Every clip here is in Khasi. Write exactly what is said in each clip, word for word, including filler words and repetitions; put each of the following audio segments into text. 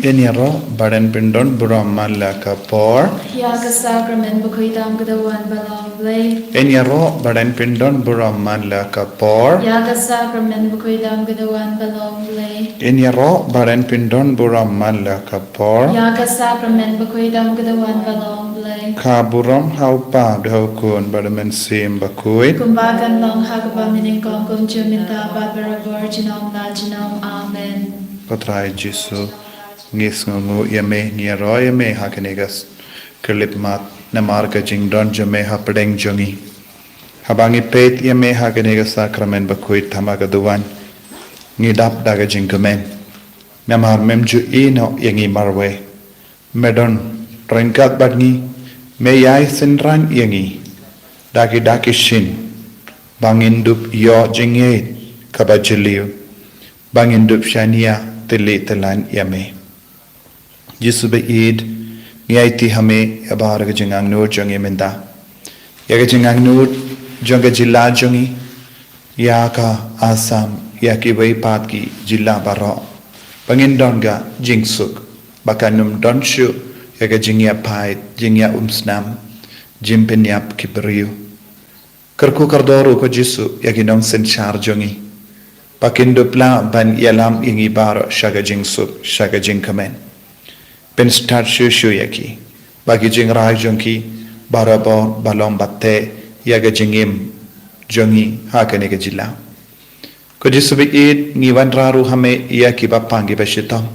Yn ïaroh ba ren pyndon burom man la ka por. Ïa ka sakramen bakhuid tam ka dawan ba long Blei. Yn ïaroh ba ren pyndon burom man la ka por. Ïa ka sakramen bakhuid tam ka dawan ba long Blei. Yn ïaroh ba ren pyndon burom man la ka por. Ïa ka sakramen bakhuid tam ka dawan ba long Blei. Ka burom ha u Kpa bad ha u Khun bad ha u Mynsiem Bakhuid. Kumba kan long ha kaba mynnyngkong, kumjuh mynta bad barabor junom la junom. Amen. Ko Trai Jisu, ngi sngewnguh ïa me, ngi ïaroh ïa me ha kane ka s-, ka lipmat namar ka jingdon jong me hapdeng jong ngi. Haba ngi peit ïa me ha kane ka sakramen bakhuid tam ha ka duwan, ngi dap da ka jingkmen. Namar mem ju ïehnoh ïa ngi marwei. Me don ryngkat bad ngi, me ïai synran ïa ngi da ki dak ki shin, ba ngin dup ïoh jingngeit kaba jylliew, ba ngin dup shaniah tylli tyllan ïa me. Jisu ba ïeit, ngi aiti ha me ïa baroh ka jingangnud jong ngi mynta, ïa ka jingangnud jong ka jylla jong ngi, ïa ka Assam, ïa kiwei pat ki jylla baroh, ba ngin don ka jingsuk, ba kan ym don shuh ïa ka jingïapait, jingïaumsnam, jingpynïap ki briew. Kyrkhu kyrdoh ruh ko Jisu ïa ki nongsynshar jong ngi, ba kin dup lah ban ïalam ïa ngi baroh sha ka jingsuk, sha ka jingkmen. Pynstad shuh shuh ïa ki, ba ki jingrai jong ki barabor ba long ba teh ïa ka jingim jong ngi ha kane ka jylla. Ko Jisu ba ïeit, ngi wanrah ruh ha me ïa kiba pang kiba shitom,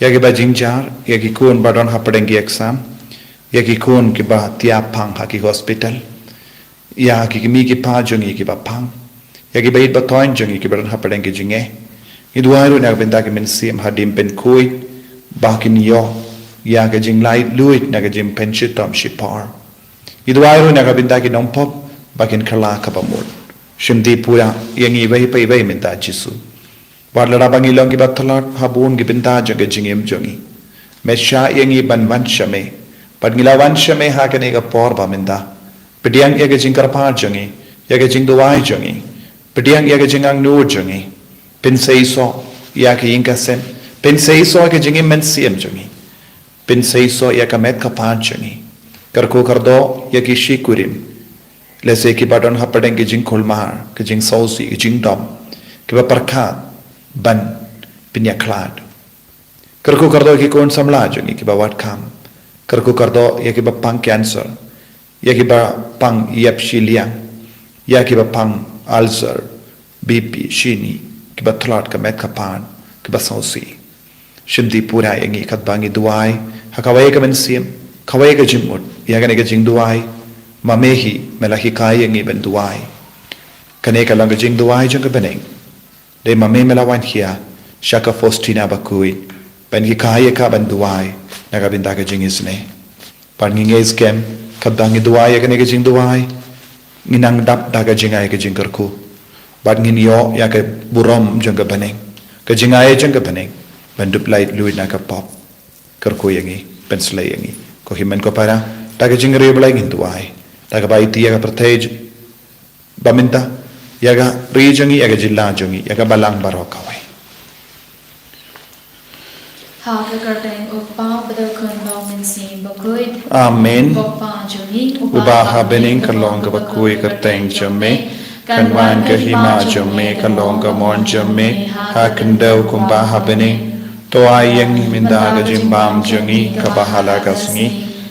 ïa kiba jynjar, ïa ki khun ba don hapdeng ki exam, ïa ki khun kiba thiah pang ha ki hospital, ïa ki kmie ki kpa jong ngi kiba pang, ïa kiba ïeit ba thoiñ jong ngi kiba don hapdeng ki jingeh. Ngi duwai ruh na ka bynta ki mynsiem hadien pynkhuid, ba kin ïoh ïa ka jinglaitluid na ka jingpynshitom shipor. Ngi duwai ruh na ka bynta ki nongpop, ba kin kylla kaba mut. Shimti pura ïa ngi iwei pa iwei mynta Jisu. Wat lada ba ngi long kiba tlot ha bun ki bynta jong ka jingim jong ngi, me shah ïa ngi ban wan sha me. Bad ngi la wan sha me ha kane ka por ba mynta. Pdiang ïa ka jingkyrpad jong ngi, ïa ka jingduwai jong ngi. Pdiang ïa ka jingangnud jong ngi. Pynseisoh ïa ka ïing ka sem. Pynseisoh ïa ka jingim mynsiem jong ngi. Pynseisoh ïa ka met ka phad jong ngi. Kyrkhu kyrdoh ïa ki shikurim, lehse kiba don hapdeng ka jingkulmar, ka jingsngewsih, ka jingdom, kiba pyrkhat ban pynïakhlad. Kyrkhu kyrdoh ïa ki khun samla jong ngi kiba wad kam. Kyrkhu kyrdoh ïa kiba pang cancer, ïa kiba pang ïap shiliang, ïa kiba pang ulcer, B P, shini, kiba tlot ka met ka phad, kiba sngewsih. Shimti pura ïa ngi katba ngi duwai ha kawei ka mynsiem, kawei ka jingmut, ïa kane ka jingduwai, ma me hi me la hikai ïa ngi ban duwai. Kane ka long ka jingduwai jong ka bneng. Dei ma me me la wan hiar sha ka Faustina bakhuid, ban hikai ïa ka ban duwai na ka bynta ka jingisynei. Bad ngi ngeit skhem, katba ngi duwai ïa kane ka jingduwai, ngi nang dap da ka jingai ka jingkyrkhu. Bad ngin ïoh ïa ka burom jong ka bneng, ka jingai jong ka bneng, ban dup laitluid na ka pop. Kyrkhu ïa ngi, pynshlei ïa ngi, ko hynmen ko para, da ka jingriewblei ngin duwai, da kaba ïeit ïa ka pyrthei ba mynta, ïa ka ri jong ngi, ïa ka jylla jong ngi, ïa ka balang baroh kawei. Ha ka kyrteng u Kpa bad u Khun bad u Mynsiem Bakhuid. Amen. Ko Kpa jong ngi uba ha bneng, ka long kaba khuid ka kyrteng jong me. Kan wan ka hima jong me, ka long ka mon jong me ha khyndew kumba ha bneng. To ai ïa ngi mynta ka jingbam jong ngi kaba ha la ka sngi.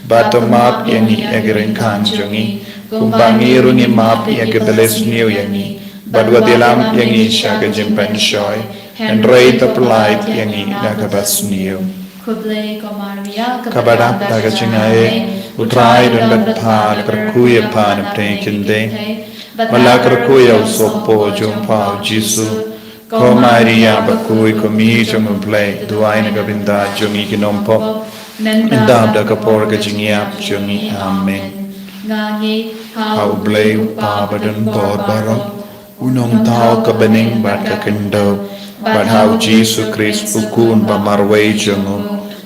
Bad to map ïa ngi ïa ki ryngkang jong ngi, kumba ngi ruh ngi map ïa kiba leh sniew ïa ngi. Bad wat ïalam ïa ngi sha ka jingpynshoi, hynrei to pyllait ïa ngi na kaba sniew. Khublei ko Maria, kaba dap da ka jingai, u Trai u don bad pha, la kyrkhu ïa pha na pdeng ki kynthei, bad la kyrkhu ïa u sohpop jong pha u Jisu. Ko Maria bakhuid, ko Mei jong u Blei, duwai na ka bynta jong ngi ki nongpop, mynta bad ha ka por ka jingïap jong ngi. Amen. Nga ngeit ha u Blei u Kpa badonbor baroh, u Nongthaw ka bneng bad ka khyndew, bad ha u Jisu Khrist u Khun ba marwei jong u,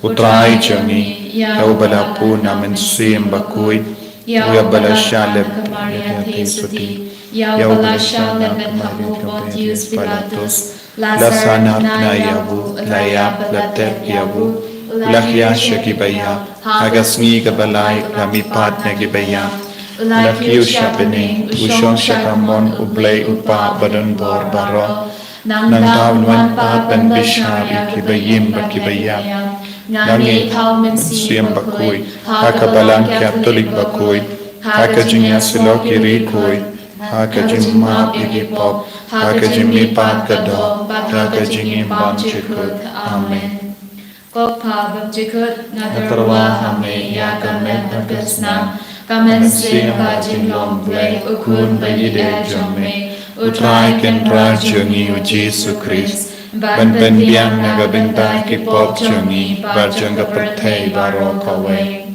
u Trai jong ngi, ïa uba la pun na Mynsiem Bakhuid, ïa uba la shah leh ïa ka theisotti, ïa uba la shah leh bad ha u Pontius Pilatus, la sah na bnai ïa u, la ïap, la tep ïa u, U la khia sha ki ba ïap, ha ka sngi ka ba lai u la mihpat na ki ba ïap. U la kiew sha bneng, u shong sha kamon U Blei U Kpa ba don bor baroh. Nangta un wan pat ban bishar ïa ki ba im bad ki ba ïap. Nga ngeit ha U Mynsiem Bakhuid, ha ka Balang Katholik bakhuid, ha ka jingïasyllok ki riewkhuid, ha ka jingmap ïa ki pop, ha ka jingmihpat ka doh, bad ha ka jingim bymjukut. Amen. Ko Kpa bymjukut, nga tyrwa ha me ïa ka met bad ka snam, ka mynsiem bad jinglong Blei, U Khun ba ïeit jong me, U Trai Kynrad jong ngi U Jisu Khrist, ban pynbiang na ka bynta ki pop jong ngi bad jong ka pyrthei baroh kawei.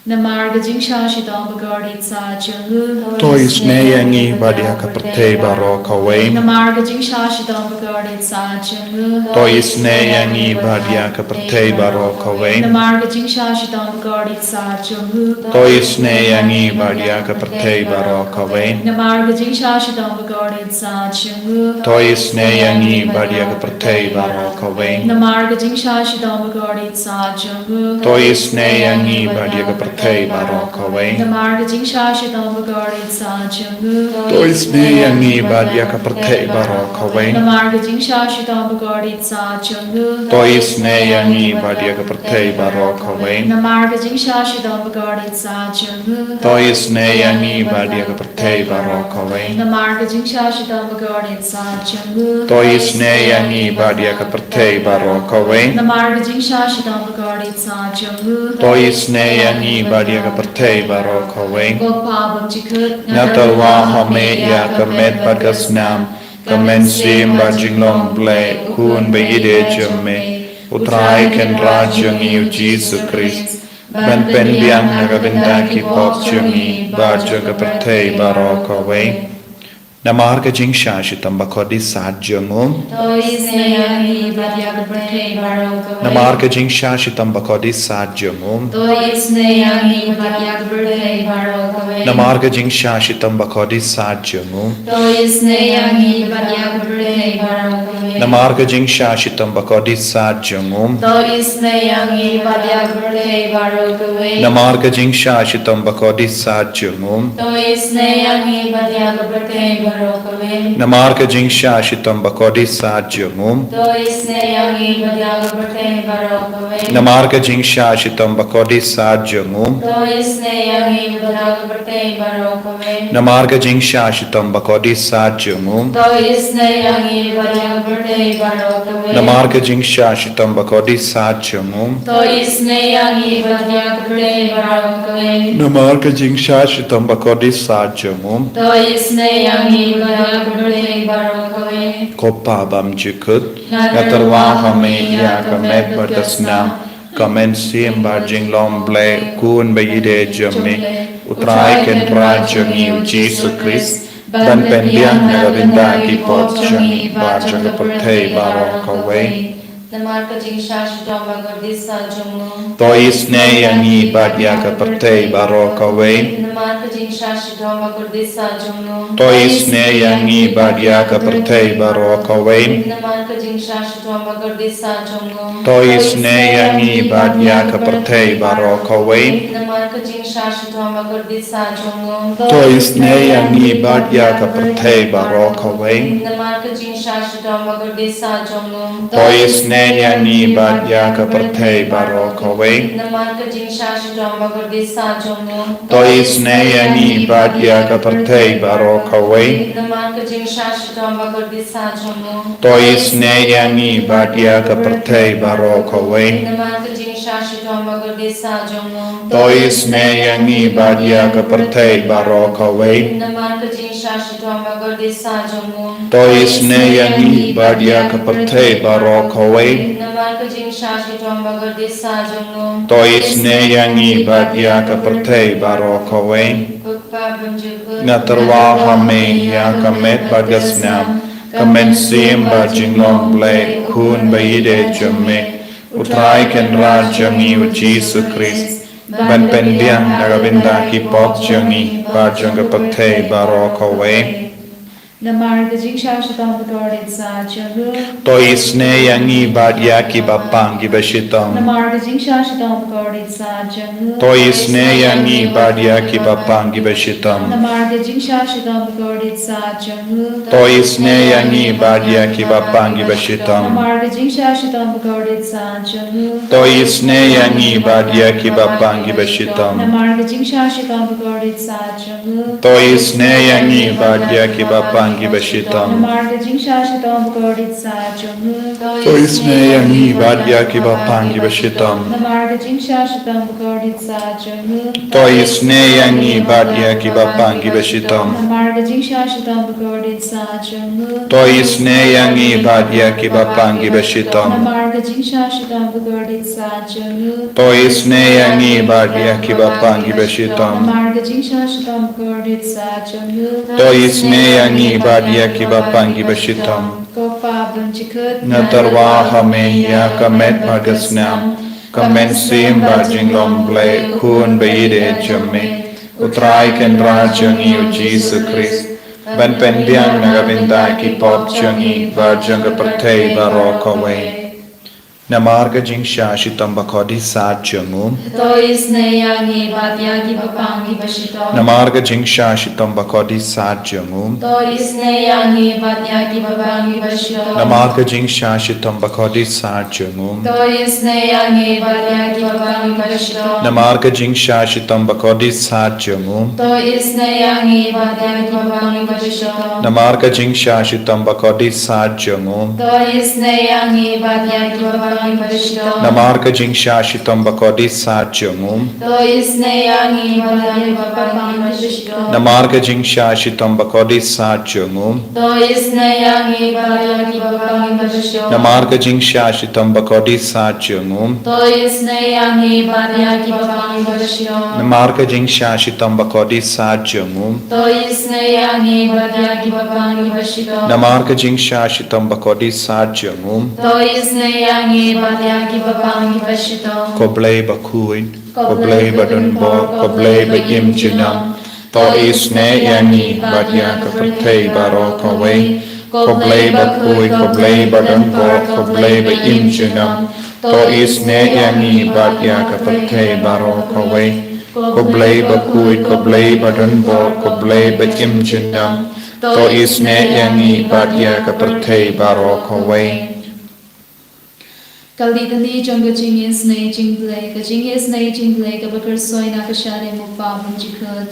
Namar ka jingshah shitom bakordit sah jong u, to isynei ïa ngi bad ïa ka pyrthei baroh kawei. Namar ka jingshah shitom bakordit sah jong u, to isynei ïa ngi bad ïa ka pyrthei baroh kawei. Namar ka jingshah shitom bakordit sah jong u, to isynei ïa ngi bad ïa ka pyrthei baroh kawei. Namar ka jingshah shitom bakordit sah jong u, to isynei ïa ngi bad ïa ka pyrthei baroh kawei. Namar ka jingshah shitom bakordit sah jong u, to isynei ïa ngi bad ïa ka pyrthei baroh kawei. Namar ka jingshah shitom bakordit sah jong u, to isynei ïa ngi bad ïa ka pyrthei baroh kawei. Namar ka jingshah shitom bakordit sah jong u, to isynei ïa ngi bad ïa ka pyrthei baroh kawei. Namar ka jingshah shitom bakordit sah jong u, to isynei ïa ngi bad ïa ka pyrthei baroh kawei. Namar ka jingshah shitom bakordit sah jong u, to isynei ïa ngi bad ïa ka pyrthei baroh kawei. Namar ka jingshah shitom bakordit sah jong u, to isynei ïa ngi bad ïa ka pyrthei baroh kawei. Ko Kpa bymjukut, nga tyrwa ha me ïa ka met bad ka snam, ka mynsiem bad jinglong Blei, U Khun ba ïeit jong me, U Trai Kynrad jong ngi U Jisu Khrist, ban pynbiang na ka bynta ki pop jong ngi bad jong ka pyrthei baroh kawei. Namar ka jingshah shitom bakordit sah jong u, to isynei ïa ngi bad ïa ka pyrthei baroh kawei. Namar ka jingshah shitom bakordit sah jong u, to isynei ïa ngi bad ïa ka pyrthei baroh kawei. Namar ka jingshah shitom bakordit sah jong u, to isynei ïa ngi bad ïa ka pyrthei baroh kawei. Namar ka jingshah shitom bakordit sah jong u, to isynei ïa ngi bad ïa ka pyrthei baroh kawei. Namar ka jingshah shitom bakordit sah jong u, to isynei ïa ngi bad ïa ka pyrthei baroh kawei. Namar ka jingshah shitom bakordit sah jong u, to isynei ïa ngi bad ïa ka pyrthei baroh kawei. Namar ka jingshah shitom bakordit sah jong u, to isynei ïa ngi bad ïa ka pyrthei baroh kawei. Namar ka jingshah shitom bakordit sah jong u, to isynei ïa ngi bad ïa ka pyrthei baroh kawei. Namar ka jingshah shitom bakordit sah jong u, to isynei ïa ngi bad ïa ka pyrthei baroh kawei. Namar ka jingshah shitom bakordit sah jong u, to isynei ïa ngi bad ïa ka pyrthei baroh kawei. Ko Kpa bymjukut, nga tyrwa ha me ïa ka met bad ka snam, ka mynsiem bad jinglong Blei, U Khun ba ïeit jong me, U Trai Kynrad jong ngi U Jisu Khrist, ban pynbiang na ka bynta ki pop jong ngi bad jong ka pyrthei baroh kawei. Namar ka jingshah shitom bakordit sah jong u, to isynei ïa ngi bad ïa ka pyrthei baroh kawei. Namar ka jingshah shitom bakordit sah jong u, to isynei ïa ngi bad ïa ka pyrthei baroh kawei. Namar ka jingshah shitom bakordit sah jong u, to isynei ïa ngi bad ïa ka pyrthei baroh kawei. Namar ka jingshah shitom bakordit sah jong u, to isynei ïa ngi bad ïa ka pyrthei baroh kawei. Namar ka jingshah shitom bakordit sah jong u, to isynei ïa ngi bad ïa ka pyrthei baroh kawei. Namar ka jingshah shitom bakordit sah jong u, to isynei ïa ngi bad ïa ka pyrthei baroh kawei. Namar ka jingshah shitom bakordit sah jong u, to isynei ïa ngi bad ïa ka pyrthei baroh kawei. Namar ka jingshah shitom bakordit sah jong u, to isynei ïa ngi bad ïa ka pyrthei baroh kawei. Namar ka jingshah shitom bakordit sah jong u, to isynei ïa ngi bad ïa ka pyrthei baroh kawei. Namar ka jingshah shitom bakordit sah jong u, to isynei ïa ngi bad ïa ka pyrthei baroh kawei. Ko Kpa bymjukut, nga tyrwa ha me ïa ka met bad ka snam, ka mynsiem bad jinglong Blei, U Khun ba ïeit jong me, U Trai Kynrad jong ngi U Jisu Khrist, ban pynbiang na ka bynta ki pop jong ngi bad jong ka pyrthei baroh kawei. Namar ka jingshah shitom bakordit sah jong u. To isynei ïa ngi bad ïa kiba pang kiba shitom. Namar ka jingshah shitom bakordit sah jong u. To isynei ïa ngi bad ïa kiba pang kiba shitom. Namar ka jingshah shitom bakordit sah jong u. To isynei ïa ngi bad ïa kiba pang kiba shitom. Namar ka jingshah shitom bakordit sah jong u. To isynei ïa ngi bad ïa kiba pang kiba shitom. Namar ka jingshah shitom bakordit sah jong u. To isynei ïa ngi bad ïa kiba pang kiba shitom. Namar ka jingshah shitom bakordit sah jong u. To isynei ïa ngi bad ïa kiba pang kiba shitom. Namar ka jingshah shitom bakordit sah jong u. To isynei ïa ngi bad ïa kiba pang kiba shitom. Namar ka jingshah shitom bakordit sah jong u. To isynei ïa ngi bad ïa kiba pang kiba shitom. Namar ka jingshah shitom bakordit sah jong u. To isynei ïa ngi bad ïa kiba pang kiba shitom. Namar ka jingshah shitom bakordit sah jong u. To isynei ïa ngi bad ïa kiba pang kiba shitom. Ko Pa ba don jingkut. Nga tyrwa ha me ïa ka met bad ka snam, ka mynsiem bad jinglong Blei, Khun ba ïeit jong me, U Trai Kynrad jong ngi U Jisu Khrist, ban pynbiang na ka bynta ki pop jong ngi bad jong ka pyrthei baroh kawei. Namar ka jingshah shitom bakordit sah jong u. To isynei ïa ngi bad ïa kiba pang kiba shitom. Namar ka jingshah shitom bakordit sah jong u. To isynei ïa ngi bad ïa kiba pang kiba shitom. Namar ka jingshah shitom bakordit sah jong u. To isynei ïa ngi bad ïa kiba pang kiba shitom. Namar ka jingshah shitom bakordit sah jong u. To isynei ïa ngi bad ïa kiba pang kiba shitom. Namar ka jingshah shitom bakordit sah jong u. To isynei ïa ngi bad ïa kiba pang kiba shitom. Namar ka jingshah shitom bakordit sah jong u. To isynei ïa ngi bad ïa kiba pang kiba shitom. Namar ka jingshah shitom bakordit sah jong u. To isynei ïa ngi bad ïa kiba pang kiba shitom. Namar ka jingshah shitom bakordit sah jong u. To isynei ïa ngi bad ïa kiba pang kiba shitom. Namar ka jingshah shitom bakordit sah jong u. To isynei ïa ngi bad ïa kiba pang kiba shitom. Namar ka jingshah shitom bakordit sah jong u. To isynei ïa ngi bad ïa kiba pang kiba shitom. Ko Blei bakhuid, ko Blei badonbor, ko Blei ba im junom. To isynei ïa ngi bad ïa ka pyrthei baroh kawei. Ko Blei bakhuid, ko Blei badonbor, ko Blei ba im junom. To isynei ïa ngi bad ïa ka pyrthei baroh kawei. Ko Blei bakhuid, ko Blei badonbor, ko Blei ba im junom. To isynei ïa ngi bad ïa ka pyrthei baroh kawei. Ka litany jong ka jingisynei jong U Blei, ka jingisynei jong U Blei kaba kyrsoi na ka shadem U Kpa ba don jingkut.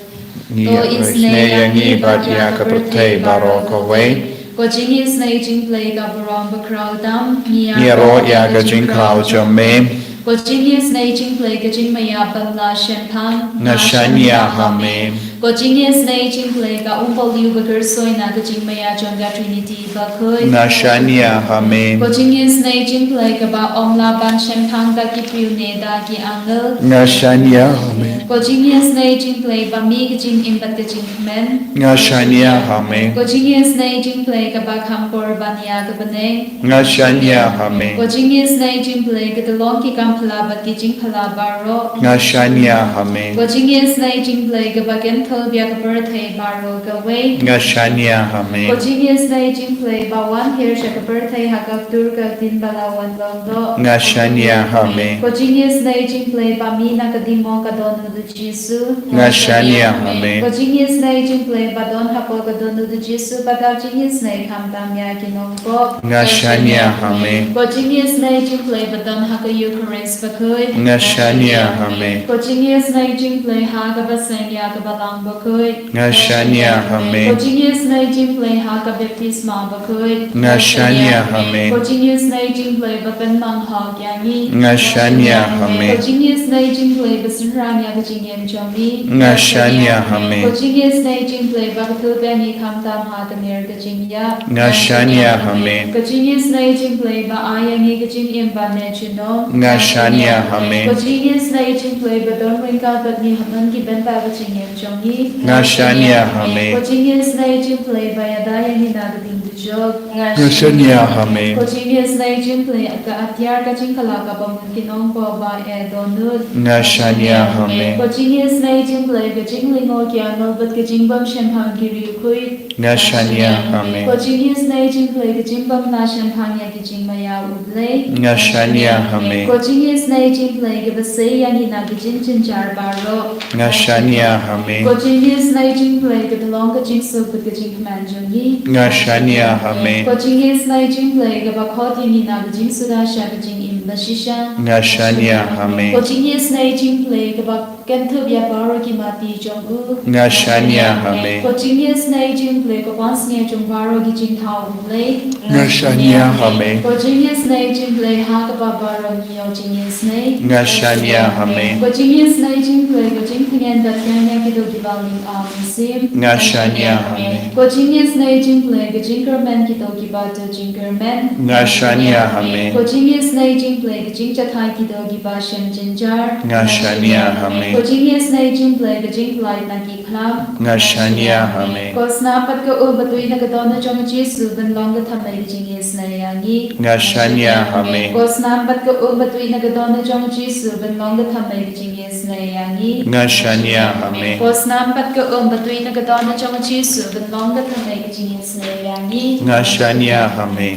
Ngi ïa isynei ïa ngi bad ïa ka pyrthei baroh kawei. Ka jingisynei jong U Blei ka burom bakhraw tam. Ngi ïaroh ïa ka jingkhraw jong me. Ka jingisynei jong U Blei ka jingmaïap ban la shemphang. Nga shaniah ha me. Ka jingisynei jong U Blei ka umpohliew ba kyrsoi na ka jingmaïa jong ka Trinity bakhuid. Nga shaniah ha me. Ka jingisynei jong U Blei kaba ym lah ban shemphang da ki briew ne da ki angel. Nga shaniah ha me. Ka jingisynei jong U Blei ba mih ka jingim bad ka jingkmen. Nga shaniah ha me. Ka jingisynei jong U Blei kaba kham por ban ïa ka bneng. Nga shaniah ha me. Ka jingisynei jong U Blei ka tyllong ki kam phylla bad ki jingphylla baroh. Nga shaniah ha me. Ka jingisynei jong U Blei kaba kynthup ïa ka pyrthei baroh kawei. Nga shaniah ha me. Ka jingisynei jong U Blei ba wan hiar sha ka pyrthei ha ka ktur ka ktien ba la wan long doh. Nga shaniah ha me. Ka jingisynei jong U Blei ba mih na ka ding mong ka don u Jisu. Nga shaniah ha me. Ka jingisynei jong U Blei ba don hapoh ka don u Jisu ba ka jingisynei khamtam ïa ki nongpop. Nga shaniah ha me. Ka jingisynei jong U Blei ba don ha ka Eukharist bakhuid. Nga shaniah ha me. Ka jingisynei jong U Blei ha kaba seng ïa ka Balang bakhuid. Nga shaniah ha me. Ka jingisynei jong U Blei ha ka baptisma bakhuid. Nga shaniah ha me. Ka jingisynei jong U Blei ba pynmang hok ïa ngi. Nga shaniah ha me. Ka jingisynei jong U Blei ba synran ïa ka jingim jong ngi. Nga shaniah ha me. Ka jingisynei jong U Blei ba ka thup ïa ngi khamtam ha ka mier ka jingïap. Nga shaniah ha me. Ka jingisynei jong U Blei ba ai ïa ngi ka jingim ba ne junom. Nga shaniah ha me. Ka jingisynei jong U Blei ba don ryngkat bad ngi ha man ki bynta ka jingim jong Nga shaniah ha me. Ko jingïasnoh jingpyrkhat ba ïada ïa ngi na ka ding dujok. Nga shaniah ha me. Ko jingïasnoh jingpyrkhat ka atiar ka jingkylla kaba mut ki nongpop ba ïa dohnud. Nga shaniah ha me. Ko jingïasnoh jingpyrkhat ka jinglyngngoh ki angel bad ka jingbymshemphang ki riewkhuid. Nga shaniah ha me. Ko jingïasnoh jingpyrkhat ka jingbymlah shemphang ïa ki jingma ïa U Blei. Nga shaniah ha me. Ko jingïasnoh jingpyrkhat kaba sei ïa ngi na ka jingjynjar baroh. Nga shaniah ha me. Ko jingïasnoh jingpyrkhat kaba long ka jingsuk bad ka jingkmen jong ngi. Nga shaniah ha me. Ko jingïasnoh jingpyrkhat kaba khot ïa ngi na ka jingsuda sha ka jingim bashisha. Nga shaniah ha me. Ko jingïasnoh jingpyrkhat kaba kynthup ïa baroh ki mati jong u. Nga shaniah ha me. Ko jingïasnoh jingpyrkhat ka pansngiat jong baroh ki jingthaw U Blei. Nga shaniah ha me. Ko jingïasnoh jingpyrkhat ha kaba baroh ngi ïoh jingïasnoh. Nga shaniah ha me. Ko jingïasnoh jingpyrkhat ka jingtngen bad ka ïa kito kiba ling aw mynsiem. Nga shaniah ha me. Ko jingïasnoh jingpyrkhat ka jingkyrmen kito kiba to jingkyrmen. Nga shaniah ha me. Ko jingïasnoh jingpyrkhat ka jingjathait kito kiba shem jynjar. Nga shaniah ha me. Ko jingïasnoh jingpyrkhat ka jingpyllait na ki khlap. Nga shaniah ha me. Ko snam bad ka um bad u ïeit na ka dohnud jong U Jisu ban long ka thymmei ka jingïasnoh ïa ngi. Nga shaniah ha me. Ko snam bad ka um bad u ïeit na ka dohnud jong U Jisu ban long ka thymmei ka jingïasnoh ïa ngi. Nga shaniah ha me. Ko snam bad ka um bad u ïeit na ka dohnud jong U Jisu ban long ka thymmei ka jingïasnoh ïa ngi. Nga shaniah ha me.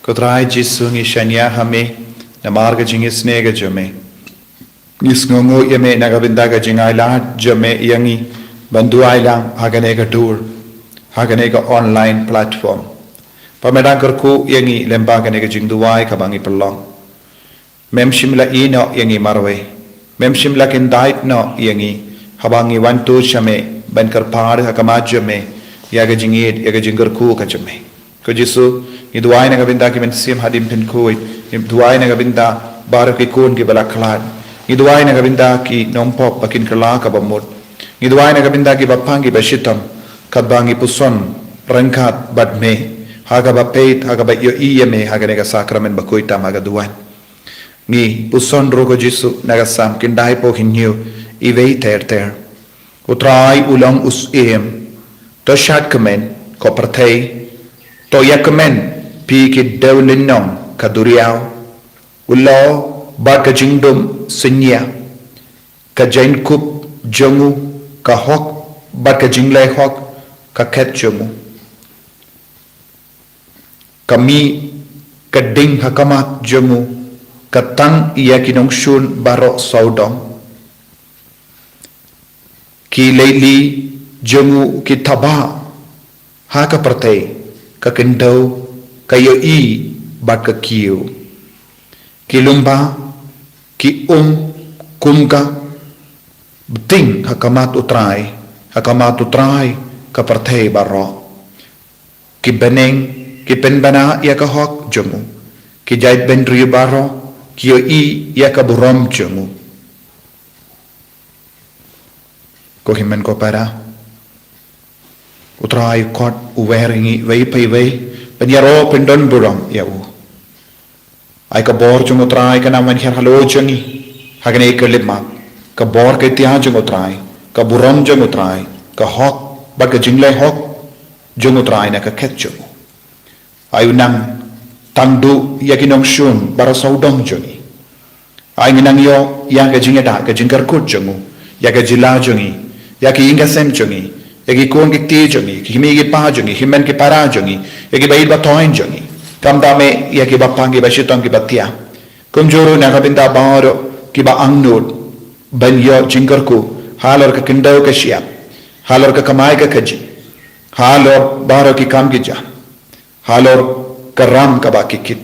Ko Trai Jisu, ngi shaniah ha me namar ka jingïasnoh ka jong me. Ngi sngewnguh ïa me na ka bynta ka jingailad jong me ïa ngi ban duwai lang ha kane ka dur, ha kane ka online platform. Ba me dang kyrkhu ïa ngi lem bad kane ka jingduwai kaba ngi pynlong. Mem shym la ïehnoh ïa ngi marwei. Mem shym la kyndait noh ïa ngi haba ngi wan tuid sha me ban kyrpad ha khmat jong me ïa ka jingïeit, ïa ka jingkyrkhu ka jong me. Ko Jisu, ngi duwai na ka bynta ki mynsiem hadien pynkhuid, ngi duwai na ka bynta baroh ki khun kiba la khlad. Ngi duwai na ka bynta ki nongpop ba kin kylla kaba mut. Ngi duwai na ka bynta ki bapang ki bashitom, katba ngi puson ryngkat bad me ha kaba peit, ha kaba ïohi ïa me ha kane ka sakramen bakhuid tam ha ka duwan. Ngi puson ruh ko Jisu na ka Salm khyndaiphew hynñiew, iwei ter ter. U Trai u long u syiem. To shad kmen, ko pyrthei. To ïa kmen, phi ki dewlynnong ka duriaw. U lo bad ka jingdum synñia, ka jaiñkup jong u, ka hok bad ka jingleh hok ka khet jong u. Ka mih ka ding ha khmat jong u, ka tang ïa ki nongshun baroh sawdong. Ki leili jong u ki thaba ha ka pyrthei, ka khyndew, ka ïohi bad ka kiew. Ki lyngba, ki um kum ka bting ha khmat u Trai, ha khmat u Trai ka pyrthei baroh. Ki bneng ki pynbna ïa ka hok jong u, ki jaitbynriew baroh ki ïohi ïa ka burom jong u. Ko hynmen ko para, u Trai u khot u wer ïa ngi iwei pa iwei ban ïaroh pyndon burom ïa u. Ai ka bor jong u Trai ka nang wan hiar halor jong ngi ha kane ka khyllipmat. Ka bor ka ïtiar jong u Trai, ka burom jong u Trai, ka hok bad ka jingleh hok jong u Trai na ka khet jong u. Ai u nang tang duh ïa ki nongshun baroh sawdong jong ngi. Ai ngi nang ïoh ïa ka jingïada, ka jingkyrkhu jong u ïa ka jylla jong ngi, ïa ki ïing ki sem jong ngi, ïa ki khun ki kti jong ngi, ki kmie ki kpa jong ngi, ki hynmen ki para jong ngi, ïa ki baieit bathoh jong ngi. Khamtam eh ïa ki bapang ki bashitom ki batiah. Kumjuh ruh na ka bynta baroh kiba angnud ban ïoh jingkyrkhu halor ka khyndew ka shyiap, halor ka kamai ka kajih, halor baroh ki kam ki jam, halor ka ram kaba ki kit.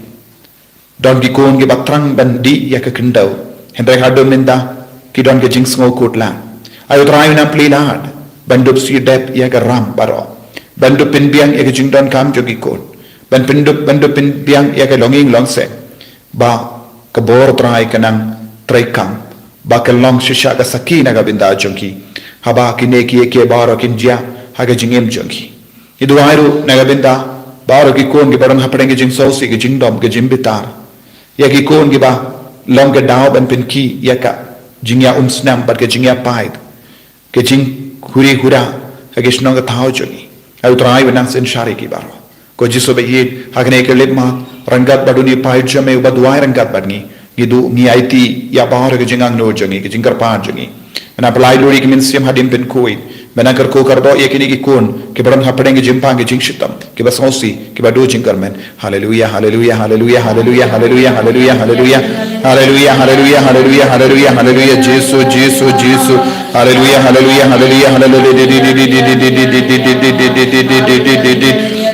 Don ki khun kiba thrang ban dih ïa ka khyndew, hynrei haduh mynta ki don ka jingsngewkhuslai. Ai u Trai u nang plie lad ban dup siew dep ïa ka ram baroh, ban dup pynbiang ïa ka jingdonkam jong ki khun, ban pyndup, ban dup pynbiang ïa ka longïing longsem. Ba ka bor u Trai ka nang treikam, ba ka long shisha ka sakhi na ka bynta jong ki, haba kine kiei kiei baroh kin jia ha ka jingim jong ki. Ngi duwai ruh na ka bynta baroh ki khun kiba don hapdeng ka jingsngewsih, ka jingdom, ka jingbitar. Ïa ki khun kiba long ka daw ban pynkhih ïa ka jingïaumsnam bad ka jingïapait, ka jing, Huri hura ha ki shnong ka thaw jong ngi. Ai U Trai un nang synshar ïa ki baroh. Ko Jisu ba ïeit, ha kane ka lip ma, ryngkat bad une u paid jong me uba duwai ryngkat bad ngi, ngi duh, ngi aiti ïa baroh ka jingangnud jong ngi, ka jingkyrpad jong ngi. Ngi pynlait lur ïa ka mynsiem hadien pynkhuid. Ngi kyrkhu kyrdoh ïa kine ki khun kiba don hapdeng ka jingpang ka jingshitom, kiba sngewsih, kiba duh jingkyrmen. Haleluia, haleluia, haleluia, haleluia, haleluia, haleluia, haleluia. Haleluia, haleluia, haleluia, haleluia, haleluia. Jisu, Jisu, Jisu. Haleluia, haleluia, haleluia, haleluia.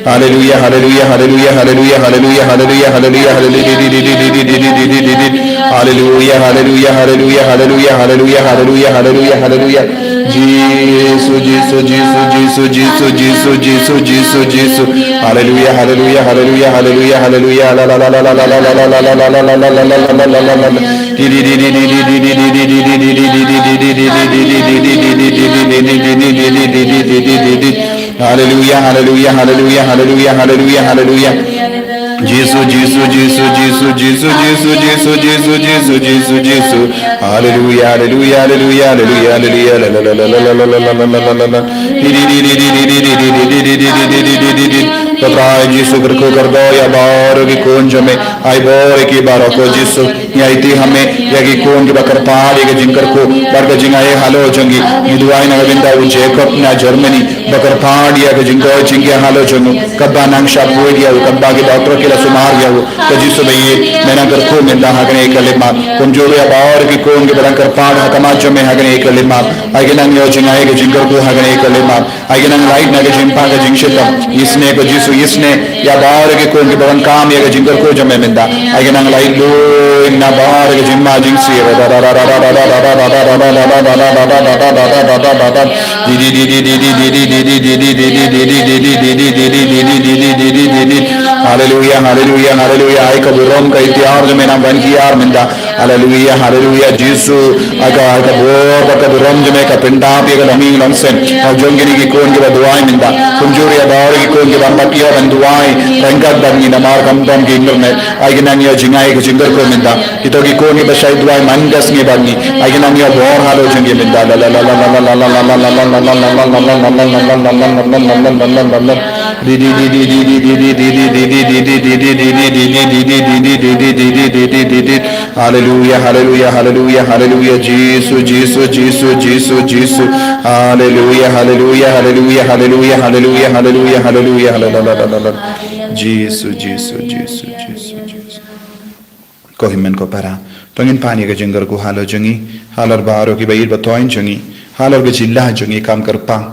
Haleluia, haleluia, haleluia, haleluia, haleluia, haleluia, haleluia, haleluia, haleluia. Haleluia, haleluia, haleluia, haleluia, haleluia, haleluia, haleluia, haleluia. Jisu, Jisu, Jisu, Jisu, Jisu, Jisu, Jisu, Jisu. Haleluia, haleluia, haleluia, haleluia, haleluia. La, la, la, la, la. Haleluia, haleluia, haleluia, haleluia, haleluia, haleluia. Jisu, Jisu, Jisu, Jisu, Jisu, Jisu, Jisu, Jisu, Jisu, Jisu, Jisu. Haleluia, haleluia, haleluia, haleluia, haleluia. La, la, la, la. Ko Trai Jisu, kyrkhu kyrdoh ïa baroh ki khun jong me. Ai bor ïa ki baroh ko Jisu. Ngi aiti ha me ïa ki khun kiba kyrpad ïa ka jingkyrkhu bad ka jingai halor jong ngi. Ngi duwai na ka bynta u Jacob na Germany ba kyrpad ïa ka jingkoit jingkhiah halor jong u. Katba nang shah poi ïa u, katba ki doktor ki la sumar ïa u. Ko Jisu ba ïeit, me nang kyrkhu mynta ha kane ka lip ma. Kumjuh ruh ïa baroh ki khun kiba dang kyrpad ha khmat jong me ha kane ka lip ma. Ai ki nang ïoh jngai ka jingkyrkhu ha kane ka lip ma. Ai ki nang lait na ka jingpang ka jingshitom. Isynei ko Jisu, isynei ïa baroh ki khun kiba donkam ïa ka jingkyrkhu jong me mynta. Ai ki nang lait lut na baroh ka jingma jingsih. Haleluia, haleluia, haleluia. Ai ka burom ka iktiar jong me nang ban hiar mynta. Haleluia, haleluia, Jisu. Ai ka, ai ka bor bad ka burom jong me ka pyndap ïa ka longïing longsem ha jong kine ki khun kiba duwai mynta. Kumjuh ïa baroh ki khun kiba ym pat ïoh ban duwai ryngkat bad ngi namar kam don ki internet. Ai ki nang ïoh jngai ka jingkyrkhu mynta. Kito ki khun kiba shait duwai man ka sngi bad ngi. Ai ki nang ïoh bor halor jong ki mynta. La, la, la. Haleluia, haleluia, haleluia, haleluia. Jisu, Jisu, Jisu, Jisu, Jisu. Haleluia, haleluia, haleluia, haleluia, haleluia, haleluia, haleluia, haleluia. Jisu, Jisu, Jisu, Jisu, Jisu. Ko hynmen ko para, to ngin pan ïa ka jingkyrkhu halor jong ngi, halor baroh kiba ïeit ba thoiñ jong ngi, halor ka jylla jong ngi kam kyrpang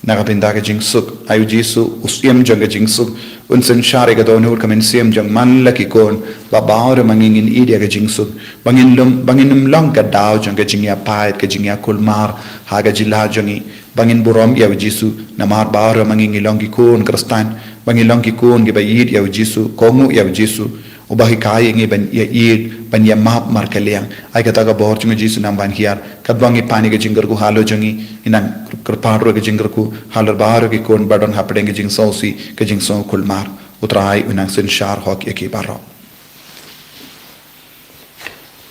na ka bynta ka jingsuk. Ai u Jisu u siem jong ka jingsuk, un synshar ïa ka dohnud ka mynsiem jong man la ki khun, ba baroh ma ngi ngin ïeit ïa ka jingsuk, ba ngin lum, ba ngin ym long ka daw jong ka jingïapait, ka jingïakulmar ha ka jylla jong ngi, ba ngin burom ïa u Jisu namar baroh ma ngi ngi long ki khun Khristan, ba ngi long ki khun kiba ïeit ïa u Jisu, kohnguh ïa u Jisu. Uba hikai ïa ngi ban ïa ïeit, ban ïa map markylliang. Ai kata ka bor jong u Jisu nang ban hiar. Katba ngi pan ïa ka jingkyrkhu halor jong ngi, ngi nang kyrpad ruh ka jingkyrkhu halor baroh ki khun ba don hapdeng ka jingsngewsih, ka jingsngewkulmar. U Trai u nang synshar hok ïa ki baroh.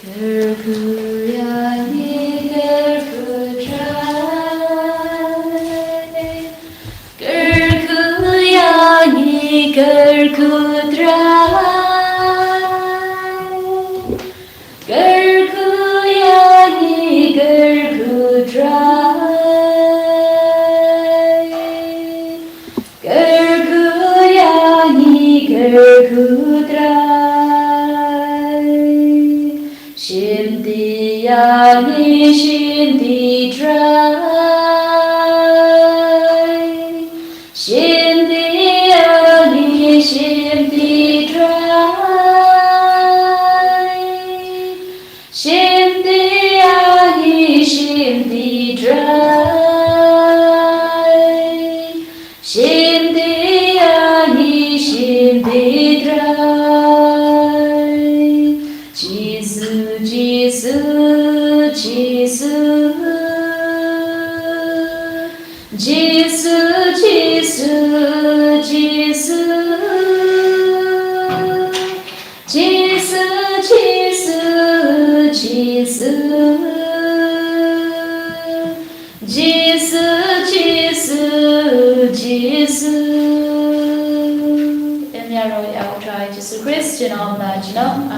Kyrkhu ïa ngi, kyrkhu Trai. Kyrkhu ïa ngi, kyrkhu Trai. Kyrkhu ïa ngi, kyrkhu Trai. Kyrkhu ïa ngi, kyrkhu Trai. Shim ti ïa ngi, shim ti Trai. Shim ti ïa ngi, shim ti Trai. Shim ti ïa ngi, shim ti Trai. Shim ti ïa ngi, shim ti Trai. Jisu, Jisu, Jisu. Jisu, Jisu, Jisu. Jisu, Jisu, Jisu. Jisu, Jnong na jnong,